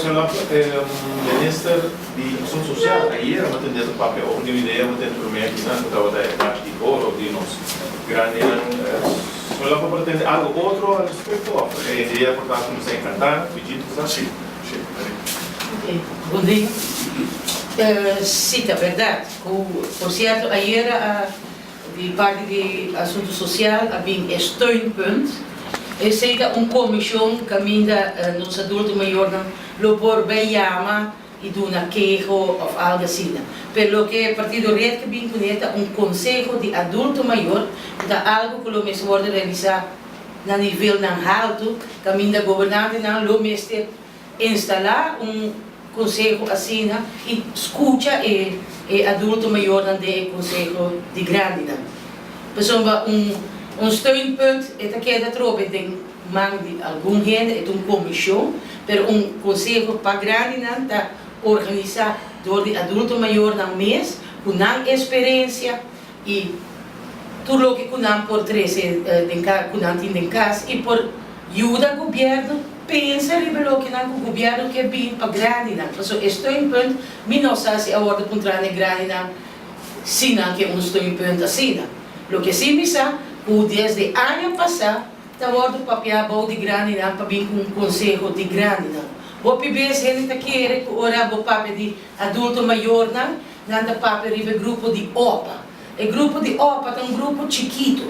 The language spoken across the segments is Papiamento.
Señor Lampe, Minister di Asunto Social ayera mi a tende ta papia over di un idea, mi a tende prome akinan ku tabata e bachi di oro di nos grandinan. Señor Lampe por a tende algo otro al respecto of e idea por ta kuminsá enkantá Bijito sa? Sí, sí, Maria. Ok, bon dia. Sí, ta bèrdat ku por sierto ayera a Di parti di Asuntu Sosial a bin e steunpunt. Esei ta un komishon kaminda nos adulto mayornan lo por bai yama i duna keho òf algu asina. Pero loke Partido Red ke bin kuné ta un konseho di adulto mayor ku ta algu ku lo mester wòrdu realisá na nivelnan haltu kaminda gobernantenan lo mester Instalá un konseho asina i skucha e e adulto mayornan den e konseho di grandinan. Pasobra un un steunpunt e ta keda trobe den man di algun hende, e ta un komishon, pero un konseho pa grandinan ta organisá dor di adulto mayornan mes ku nan esperensia i tur loke ku nan por trese den ka ku nan tin den kas i por yuda gobièrnu pensa riba lokenan ku gobièrnu ke bin pa grandinan. Pasobra e steunpunt mi no sa si a wòrdu puntrá na e grandinan si nan ke un steunpunt asina. Loke si mi sa ku desde aña pasá ta wòrdu papiá bou di grandinan pa bin ku un konseho di grandinan. Hopi bes hende ta kere ku ora bo papia di adulto mayornan Nan ta papia riba e grupo di opa. E grupo di opa ta un grupo chikitu.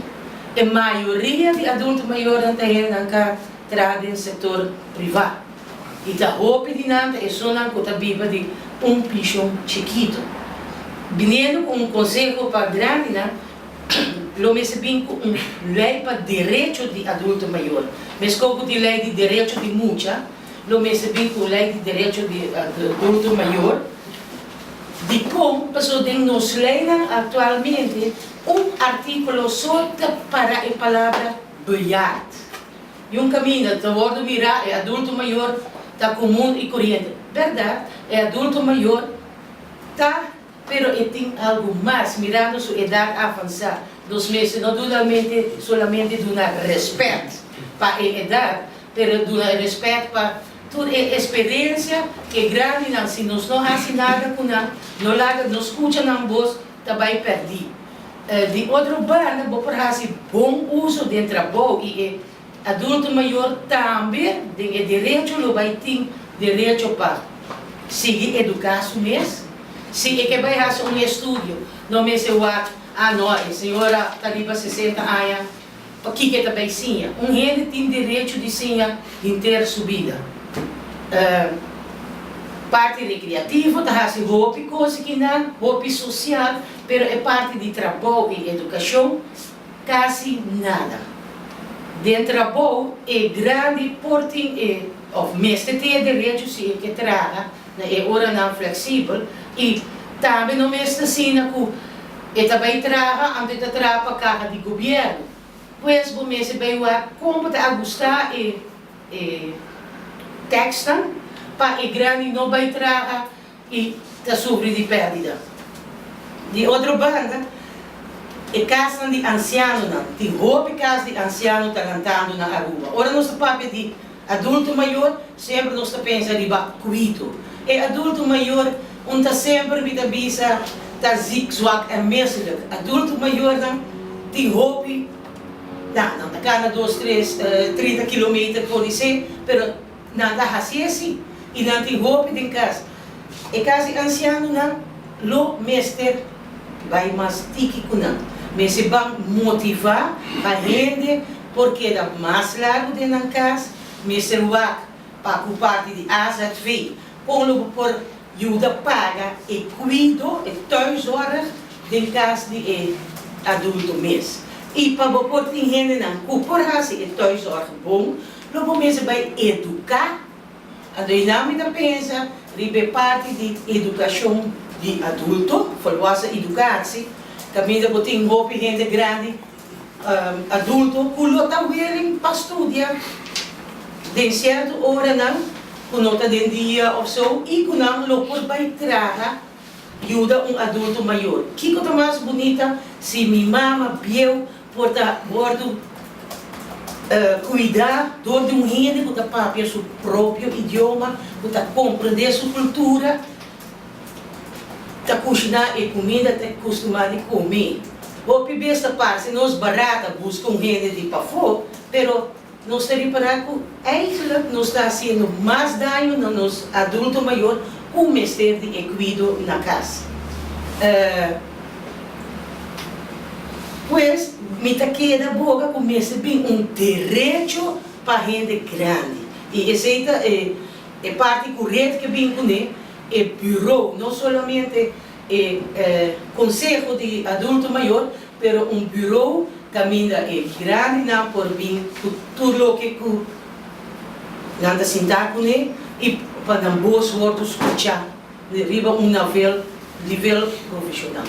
E mayoria di adulto mayornan ta hendenan ka traha den sektor privá. I ta hopi di nan ta esunnan ku ta biba di un penshon chikitu. Biniendo ku un konseho pa grandinan, lo mester bin ku un lei pa derecho di adulto mayor. Meskos ku tin lei di derecho di mucha, lo mester bin ku un lei di derecho di adulto mayor. Dikon? Pasobra den nos leinan aktualmente un artíkulo so ta para e palabra bejaard. I un kaminda ta wòrdu mirá e adulto mayor ta komun i koriente. Bèrdat, e adulto mayor ta, pero e tin algu mas mirando su edat avansá. Nos mester no dudamente solamente duna rèspèt pa e edat, Pero duna e respet pa tur e esperencia cu e grandinan, si nos no haci nada cu nan, no laga no scucha nan bos, ta bay perdi. Di otro banda bo por haci bon uso den trabou y e adulto mayor tambe den e derecho lo bay tin derecho pa sigui educa su mes. Si e ke bay haci un estudio no mester wak, ah no e señora ta riba 60 aña, Pakiko e ta bay siña? Un hende tin derecho di siña henter su bida. Parti recreativo ta haci hopi cos akinan, hopi social, pero e parti di trabou y educacion casi nada. Den trabou e grandi por tin e of mester tin e derecho si e ke traha na e oranan flexibel y tambe no mester asina cu e ta bay traha anto e ta traha pa caha di gobierno. Pues bo mester bay wak con bo ta agusta e e taxnan pa e grandi no bay traha y ta sufri di perdida. Di otro banda e casnan di ancianonan, tin hopi cas di anciano ta lantando na Aruba. Ora nos ta papia di Adulto mayor, semper nos ta pensa riba cuido. E adulto mayor un ta semper mi ta bisa ta ziek, zwak en misselijk. Adulto mayornan tin hopi, na, nan ta cana dos, tres, 30 kilometer por di pero nan ta haci asi y nan tin hopi den cas. E cas di ancianonan lo mester bai mas tiki cu nan. Mester ban motiva pa hende por keda mas largu den nan kas, mester wak pa ku parti di AZV kon lo bo por yuda paga e kuido, e thuiszorg, den kas di e adulto mes. I pa bo por tin hendenan ku por hasi e thuiszorg bon, lo bo mester bai eduká. Anto einan mi ta pensa riba e parti di edukashon di adulto, volwassen educatie, kaminda bo tin hopi hende grandi adulto ku lo ta willing pa studia den sierto oranan ku no ta den dia of so i ku nan lo por bai traha yuda un adulto mayor. Kiko ta mas bunita si mi mama bieu por ta wordu Cuida door di un hende cu ta papia su propio idioma, cu ta comprende su cultura, ta cushina e cuminda ta custuma di come. Hopi bes ta parce nos barata busca un hende di pafo, pero nos ta ripara cu eigenlijk nos ta haciendo mas daño na nos adulto mayor cu mester di e cuido na cas. Pues, mi ta keda boga ku mester bin un derecho pa hende grandi. I esei ta e e parti ku red ke bin kuné, e bureau, no solamente e konseho di adulto mayor, pero un bureau kaminda e grandinan por bin ku tur loke ku nan ta sinta kuné i pa nan bos wòrdu skuchá riba un navel nivel profeshonal.